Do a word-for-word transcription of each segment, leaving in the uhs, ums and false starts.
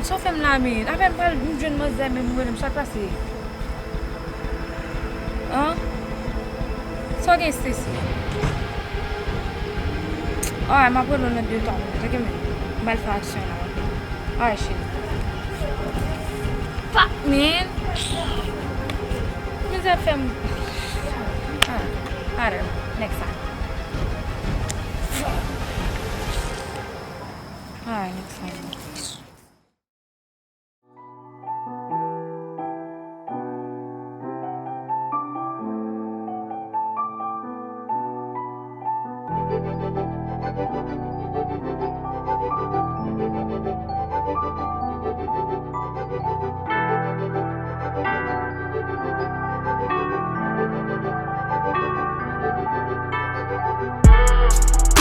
Sa w fè m la, men apèn m pral m jwenn manzè, men m rele m, sa k pase? An? Sa w gen, Stacy? Alright, m ap rele w nan de twa minit, ok, men m pral fè aksyon la. Alright, cheri. Fuck, man. Mizè fè m. Ah, alright, next time. Fuck. Alright, next time.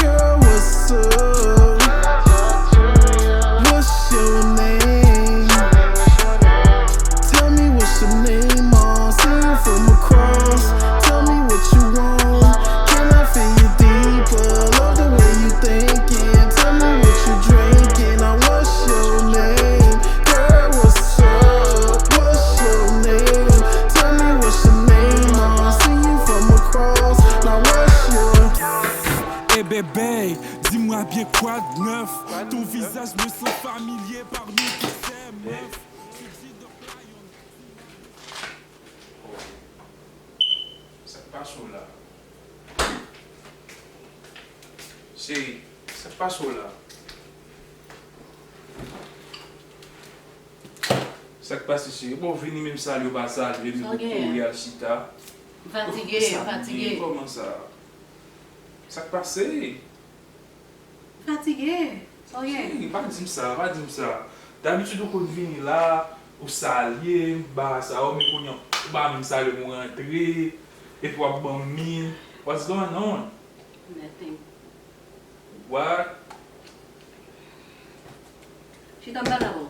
Girl, what's up? What's your name? Tell me what's your name, I'll see you from across. Tell me what you want. Can I feel you deeper? Love the way you thinking. Tell me what you drinking. Now what's your name? Girl, what's up? What's your name? Tell me what's your name. I see you from across. Now what's your Hey bébé, dis-moi bien quoi de neuf? Ton visage me semble familier par nous qui s'aiment. Sa k pase w la? Cheri, sa k pase w la? Sa k pase, cheri? Bon, vini menm salye w pa salye m, epi w kouri al chita. M fatige, m fatige. Kòman sa? Sa k pase? Fatige. Sa w gen? Cheri, pa di m sa, pa di m sa. Dabitid ou konn vini la, ou salye m, bagay sa yo, men kounye a, ou pa menm salye m, ou rantre, epi w ap ban m min. What's going on? Nothing. What? Chita m pale avè w.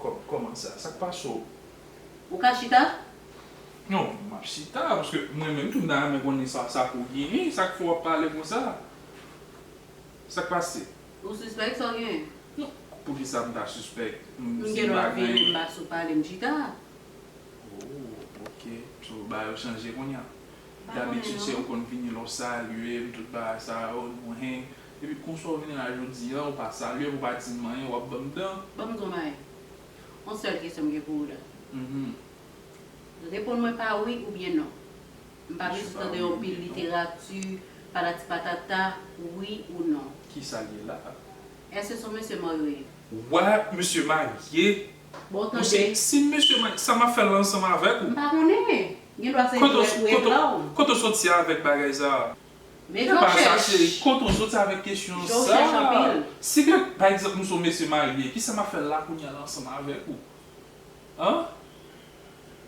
Kò-, kòman sa? Sa k pase w? Ou ka chita? Non, m ap chita, paske mwen menm tou m ta renmen konnen sa, sa k ou genyen, sa k fè w ap pale konsa. Sa k pase? Ou sispèk sa w genyen? Non, poukisa m ta sispèk? M, m gen dwa vini, m pa sou pale, m chita. Oh, ok. So, bagay yo chanje kounye a. Dabitid, se ou konn vini lè w salye m, tout bagay sa yo, nou hang. Epi konsa w vini la jodi a, ou pa salye m, ou pa di m anyen, w ap ban m dan. Ban m di w yon bagay. Yon sèl kesyon m gen pou ou la. Mhm. Reponn mwen pa wi oubyen non. M pa bezwen tande yon pil literati, patati patata, wi ou non. Kisa l ye la? Èske se yon mesye marye? Wa, mesye marye? Bon, tande. Mesye, si mesye marye, sa m ap fè l ansanm avèk ou? M pa konnen. Gen dwa se jwèt ou e plan w. Kote w soti avèk bagay sa a? Men jan w chèch. Kote w soti avèk kesyon sa a? Si ke, pa egzanp, m se yon mesye marye, kisa m ap fè la kounye a la ansanm avèk ou? An?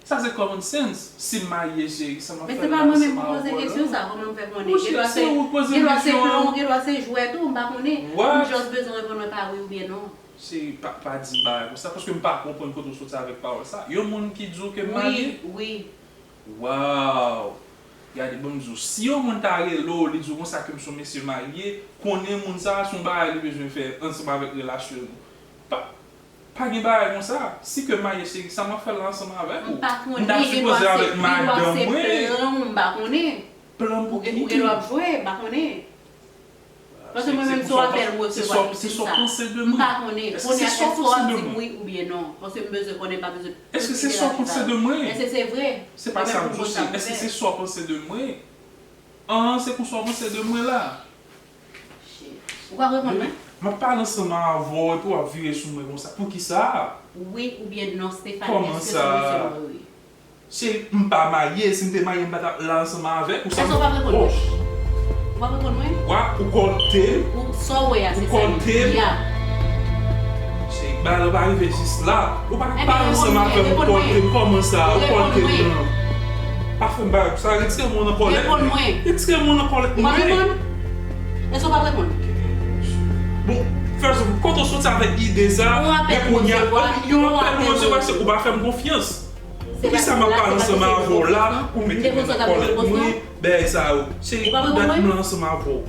Sa se common sense. Si m marye, cheri, sa m ap fè la ansanm avè w la? Men se pa mwen menm pou poze kesyon sa, kòman m fè konnen? Gen dwa se, gen dwa se plan w, gen dwa se jwèt ou, m pa konnen. M just bezwen reponn mwen pa wi oubyen non. Cheri, pa, pa di m bagay konsa, paske m pa konprann kote w soti avèk pawòl sa. Yon moun ki di w ke m marye? Wi, wi. Wow! Gade, ban m di w, si yon moun ta rele w, li di w konsa ke m se yon mesye marye, konnen moun sa a se yon bagay li bezwen fè ansanm avèk relasyon nou. Pa, pa gen bagay konsa. Si ke m marye, cheri, sa m ap fè la ansanm avèk ou? M pa konnen, m ta sipoze avèk madanm mwen. Plan w, m pa konnen. Plan pou ki? Ou gen dwa ap jwe, m pa konnen. Paske mwen menm, se w apèl ou resevwa tout sa. M pa konnen. Kounye a, èske w ap di m wi oubyen non? Paske m bezwen konnen, m pa bezwen tout literati sa yo. Èske se sa w panse de mwen? Èske se vre? Se pa sa m di w, se èske se sa w panse de mwen? An, se konsa w panse de mwen la? Shit. Ou pa reponn mwen? M ap pale ansanm avè w epi w ap vire sou mwen konsa. Poukisa? Wi oubyen non, Stéphanie, èske se yon mesye marye? Cheri, m pa marye, si m te marye, m pa t ap la ansanm avèk ou. Èske w p ap reponn mwen? Ou p ap reponn mwen? Wa, ou kòlte m. Ou, sa w wè a, se sa m di a. Cheri, bagay la pa rive jis la. Ou pa t ap pale ansanm avè m, ou kòlte m, kòman sa? Ou kòlte m nan. Pa fè m bagay sa, retire men w nan kòlèt mwen. Retire men w nan kòlèt mwen. Ou pa reponn? Èske w p ap reponn? Bon, first of all, kote w soti avèk ide sa? Yon apèl m resevwa, yon apèl m resevwa, se ou pa fè m konfyans. Poukisa m ap pale ansanm avè w la, ou mete men nan kòlèt mwen, bagay sa yo? Cheri, dat m la ansanm avè w.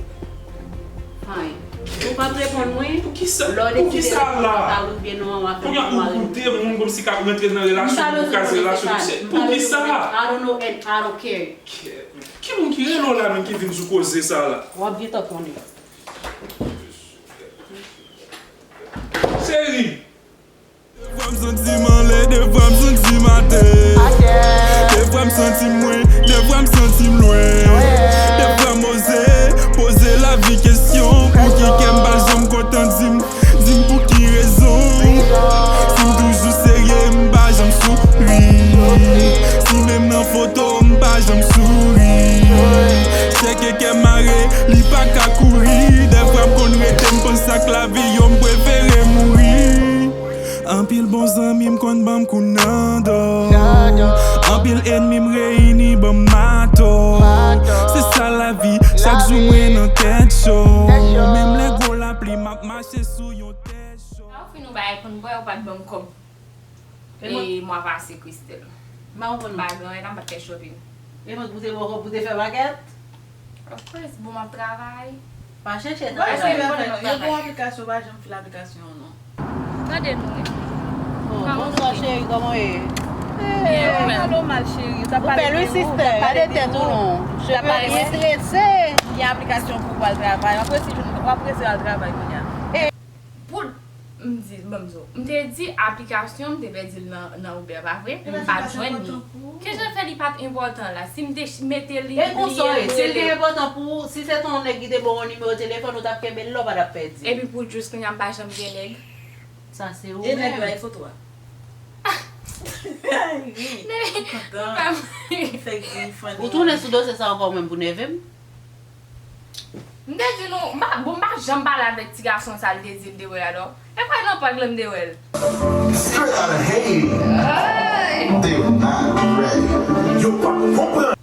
Fine. Ou p ap reponn mwen. Poukisa? Lè w deside reponn mwen pa wi oubyen non an, w ap fè mwen mare. Kounye a ou koute moun kòmsi k ap rantre nan relasyon pou kraze relasyon. Poukisa? I don't know and I don't care. Ki moun ki rele w la menm ki vin sou koze sa la? W ap gentan konnen. Cheri! Defwa m santi m anlè, defwa m santi m atè. Defwa m santi m lwen, defwa m santi m lwen. Defwa m oze poze lavi kesyon, pouki kè m pa janm kontan di m, di m pou ki rezon. Si m toujou serye, m pa janm souri. Si menm nan foto, m pa janm souri. Chèke kè mare, li pa ka kouri. Defwa m konn rete, m panse ak lavi yo, m prefere mouri. Anpil bon zanmi m konn ban m kou nan do. Anpil ènmi m reyini ban m mato. Se sa lavi, chak jou mwen nan tèt cho. Menm lè gwo lapli, m ap mache sou yon tèt cho. Sa w fin yon bagay pou n bwè, ou pa t ban m kòb. E mwa pase, Christelle. M pa konprann. M pa gen anyen la, m pa t fè shopping. E mwen k pou te ba w kòb pou te fè makèt? Of course, bon, m ap travay. Pa chèche travay. Èske w konnen yo gen yon aplikasyon, pa janm file aplikasyon an non. Tande nou wi. Oh, bonswa cheri, kòman w ye? Byen, ou menm? Pale w mal cheri, ou t ap pale de ou, ou t ap pale de ou. Ou bèl wi sister, gade tèt ou non. Cheve byen trese. Gen aplikasyon pou w al travay, w ap resi, w ap resi al travay kounye a. Pou m di, ban m di w, m te di aplikasyon, m te pèdi l nan, nan Uber, pa vre? M pa t jwenn li. Ki jan fè li pa t enpòtan la? Si m te ch-, mete li, bliye, bliye l. E konsa w ye, si l te enpòtan pou ou, si se te yon nèg ki te ba w yon nimewo telefòn, ou t ap kenbe l la, ou pa t ap pèdi l. Epi pou jis kounye a m pa janm gen nèg. Sa se ou menm. E nèg yo ak foto a? Ri. Kontan. Fèk ri, funny. Ou tounen sou dosye sa ankò menm pou nève m? M te di nou, m pa, bon, m pa janm pale avèk ti gason sa l te di l te wè a non. E kwè nan prank lan m te wè l. Straight out of Haiti. They were not ready. Yo pa konprann.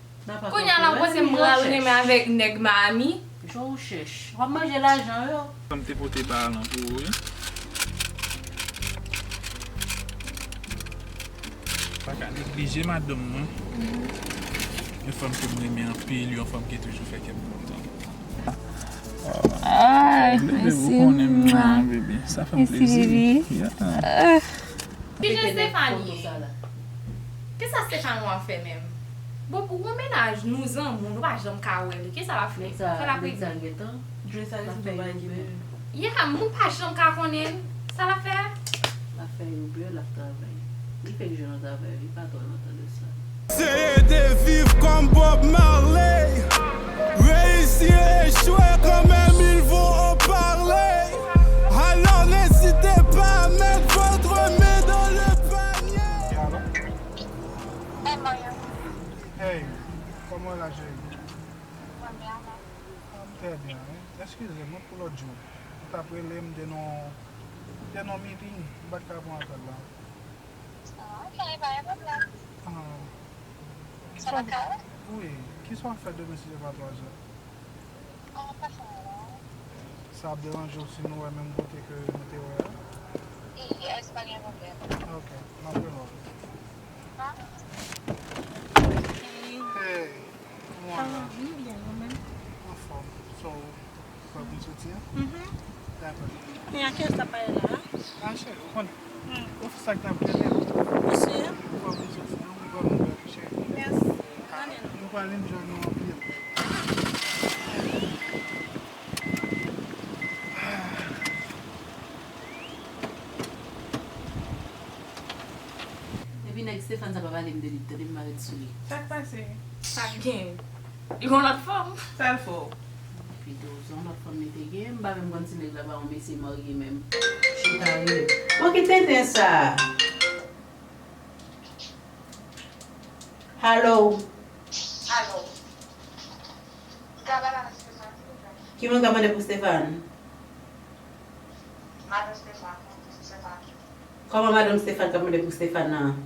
Kounye a la, w panse m pral renmen avèk nèg Miami? Jan w chèch. W ap manje lajan yo. Sa m te pote pa lan pou ou, wi. Pa ka neglije madanm mwen. Yon fanm ke m renmen anpil, yon fanm ki toujou fè kè m kontan. Ay, mèsi. Ou konnen m nan, bebe. Sa fè m plezi. Mèsi, bebe. Ki jan Stéphanie ye? Kisa Stéphanie w ap fè menm? Bon, pou yon mennaj, nou zanmi, nou pa janm ka wè li. Kisa l ap fè? Sa l ap regle? Dre sa li sou bagay ki menm. Ya, moun pa janm ka konnen sa l ap fè. L ap fè Uber, l ap travay. Li fèk jwenn yon travay, li pa twò lontan de sa. Eseye de viv kòm Bob Marley. Réussir et échouer quand même, il faut en parler. Alors n'hésitez pas à mettre votre main dans le panier. Hey, Mariam. Hey, kòman w la, cheri? Mwen byen, mwen. Ah, m trè byen, wi. Eskize m, wi, pou lòt jou. Ou t ap rele m, m te nan, m te nan meeting, m pa t ka pran apèl la. Ah, ok, pa gen pwoblèm. Ah. Sa pa kare? Wi. Kisa w ap fè demen si se pa twa zè? Ah, pa fè anyen, non. Sa ap deranje w si nou wè menm kote ke nou te wè a? Yes, pa gen pwoblèm. Ok, m ap rele w. Hey, kòman w la? Anfòm. So, ou prè pou n soti a? Mhm. Dakò. Men a ki lè sa pale la a? Ah, cheri, ou konnen. Hmm. Ou fè sa k t ap rele. Mèsi. Ou prè pou n soti a? Ou prè pou n bèl, cheri? Mèsi. Ah, nou pral enjoy nou anpil. Epi nèg Stéphane sa pa pale m de li, tande m pa ret sou li. Sa k pase? Sa k gen? Li gon lòt fanm? Sa l fè w? Pito, se yon lòt fanm li te gen, m pa menm konn si nèg la pa yon mesye marye menm. Chita wi. Bon, ki tenten sa? Alo? Alo? M ka pale avèk Stéphane, silvouplè? Ki moun k ap mande pou Stéphane? Madan Stéphane, si se pa ki. Kòman madanm Stéphane k ap mande pou Stéphane nan?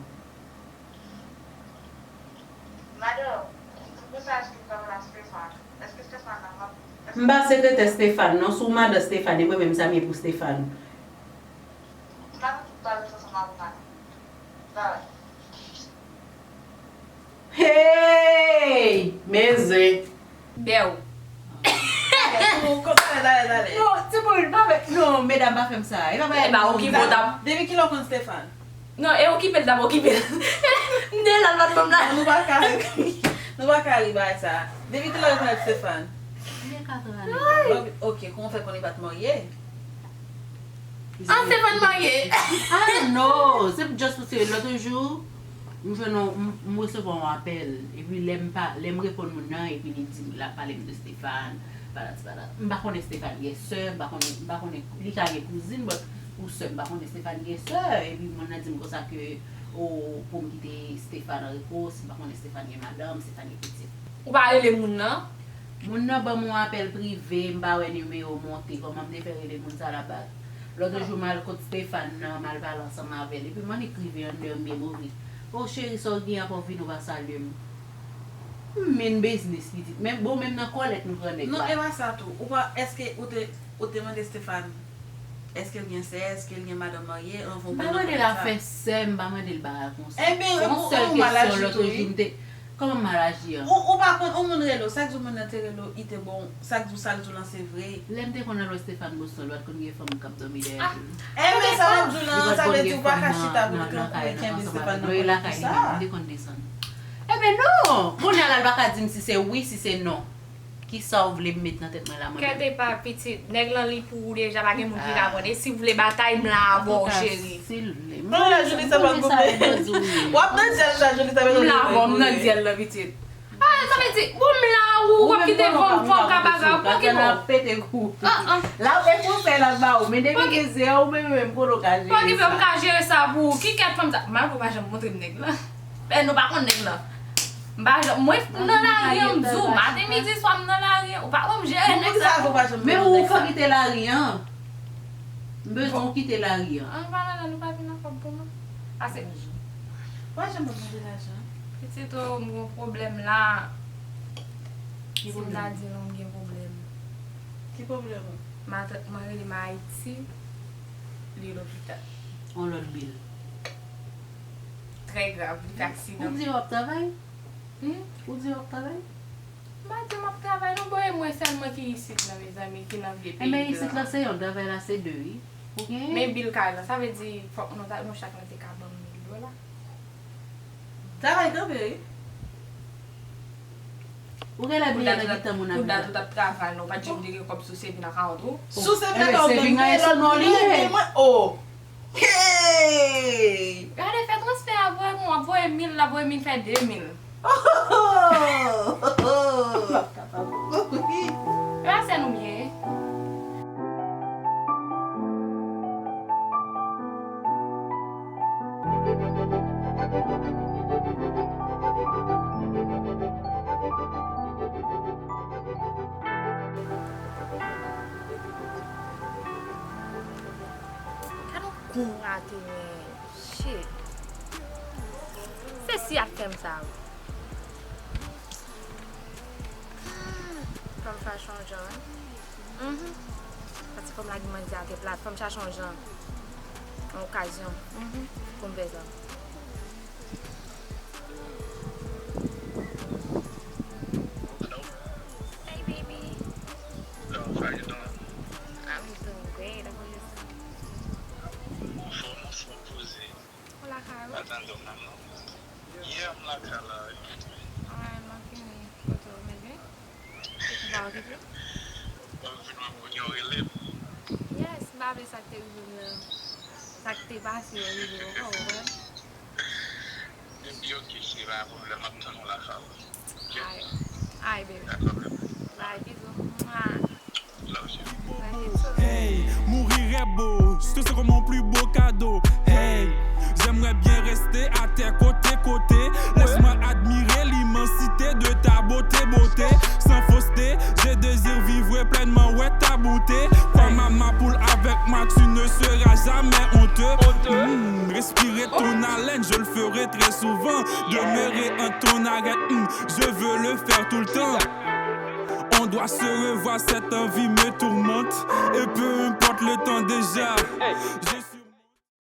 Madanm, m pou sa èske m ka pale ak Stéphane? Èske Stéphane nan m ap, èske. M pa sekretè Stéphane, non, se yon madan Stéphane, e mwen menm sa m ye pou Stéphane. M pa nan tout bagay ansanm avè w, madanm. Bye. Hey! Men zen. Bèw. Bon, kòm talè, talè, talè. Non, se pou li, pa fè, non, medam, pa fè m sa. E pa bagay. E ba, okipe w t ap. Depi kilè w konn Stéphane? Non, e okipe l t ap okipe l. M te la, l pa t konn la. Non, nou pa ka, nou pa ka ri bagay sa. Depi kilè w konn Stéphane? Gen kat ane. Ok, ok, kòman w fè konnen li pa t marye? An, Stéphane marye. Ah non, se just paske lòt jou, m jwenn yon, m, m resevwa yon apèl, epi lè m pa, lè m reponn moun nan, epi li di, l ap pale m de Stéphane, patati patata. M pa konnen Stéphane gen sè, m pa konnen, m pa konnen, li ka gen kouzin, but ou sè, m pa konnen Stéphane gen sè, epi moun nan di m konsa ke, o, pou m kite Stéphane an repo, si m pa konnen Stéphane gen madanm, Stéphane gen pitit. Ou pa rele moun nan? Moun nan ban m yon apèl prive, m pa wè nimewo monte, kòman m te fè rele moun sa la bak? Lòt jou, m al kot Stéphane nan, m al pale ansanm avè l. Epi m annik rive anndan, m byen move. O cheri, sa w gen, apa w vin, ou pa salye m? M mean business, pitit. Men, bon, menm nan kòlèt, m pran nèg la. Non, e pa sa tou. Ou pa, èske ou te, ou te mande Stéphane, èske l gen sè, èske l gen madanm marye, anvan w pran nan kòlèt sa? M pa mande l afè sè, m pa mande l bagay konsa. Enben, yon sèl kesyon, lòt jou, m te, kòman m mal aji an? Ou, ou pa konn, yon moun rele w, sa k di w moun nan te rele w, li te bon, sa k di w, sa l di w lan se vre. Lè m te konn al wè Stéphane Boston, l pa t konn gen fanm k ap dòmi dèyè l. Enben, sa m ap di w lan, sa vle di ou pa ka chita pou kenbe Stéphane nan kòlèt pou sa. Li te konn desann. Enben non! Kounye a la, l pa ka di m si se wi, si se non. Kisa w vle m met nan tèt mwen la, mwen menm? Kèt epa, pitit, nèg lan li pou ou deja, pa gen moun ki ka pran. E si w vle batay, m la avè w, cheri. Silvouplè. Kounye a, Julissa pa konprann. W ap nan dyèl sa, Julissa pa konprann. M la avè w, m nan dyèl la, pitit. Ah, sa vle di, bon, m la, ou, w ap kite fanm, fanm ka bagay, w pa okipe w. Pete kou. Ah, ah. La, e konsèy la ba ou, men depi ke se ou menm, menm, kote w ka jere sa. Pa okipe w, m ka jere sa pou ou. Ki kèt fanm sa? Malgre w pa janm montre m nèg lan. E nou pa konn nèg lan. M pa janm, mwen nan lari an, m di w, maten, midi, swa, m nan lari an, ou pa wè m jere nèg sa. Men ou fò kite lari an. M bezwen w kite lari an. An, nou pa nan la, nou pa vin anfòm pou mwen. Pase. Ou pa janm ap mande lajan. Pitit, o, m gon pwoblèm la. Si m ta di nou m gen pwoblèm. Ki pwoblèm ou? Matant mwen rele m Ayiti, li lopital. On lòt bil. Trè grav, li fè aksidan. Ou di w ap travay? Hmm? Ou di w ap travay? M pa di m ap travay non, bon, e mwen sèl mwen ki isit lan, mezanmi, ki nan vye peyi m lan. Enben, isit lan se yon, travay la se de, wi. Ou gen? Men bil kay lan, sa vle di fòk nou ta, nou chak nou te ka ban m mil dola. Travay kanpe, wi. Ou genlè bliye nan ki tan moun ap viv la. Pou dat ou t ap travay la, ou pa t janm te gen kòb sou saving account ou? Sou saving account ou, men lòt moun yo, men mwen, oh! Hey! Gade, fè transfè a, voye mwen, voye mil la, voye mil, fè de mil. Oh! M ap kapab. E pa sè nou m ye. Gad on kou m rate, men. Shit. Se si ap fè m sa, wi. Hmm. Fanm fache yon jan, wi. Mhm. Paske fanm la gen manje atè plat. Fanm chache yon jan. Yon okazyon. Mhm. Pou m fè sa. Hey, baby. Hello, how you doing? I'm doing great. How about yourself? Anfòm, anfòm, poze. Ou lakay ou? Pa tande w menm non. Yeah, m lakay la, wi. Alright, m ap vini. Kote w, baby? Ou pa okipe? Ou vin wè m kounye a, w rele m. Yes, m pa vle sa k te rive m nan. Sa k te pase yo rive w ankò, ou konprann? Epi ok, cheri, pa gen pwoblèm, m ap tann ou lakay ou. Ok? Alright. Alright, baby. Dakò, baby. Bye, bizou. Mwah. Hey, mourir est beau, je te serai mon plus beau cadeau. Hey, j'aimerais bien rester à tes côtés, côtés. Laisse-moi admirer l'immensité de ta beauté, beauté. Sans fausseté, je désire vivre pleinement, ouais, ta beauté. Comme ma poule avec moi, tu ne seras jamais honteux. Hmm, respirer ton haleine, je le ferai très souvent. Demeurer en ton arête, hmm, je veux le faire tout le temps. On doit se revoir, cette envie me tourmente. Et peu importe le temps déjà, je suis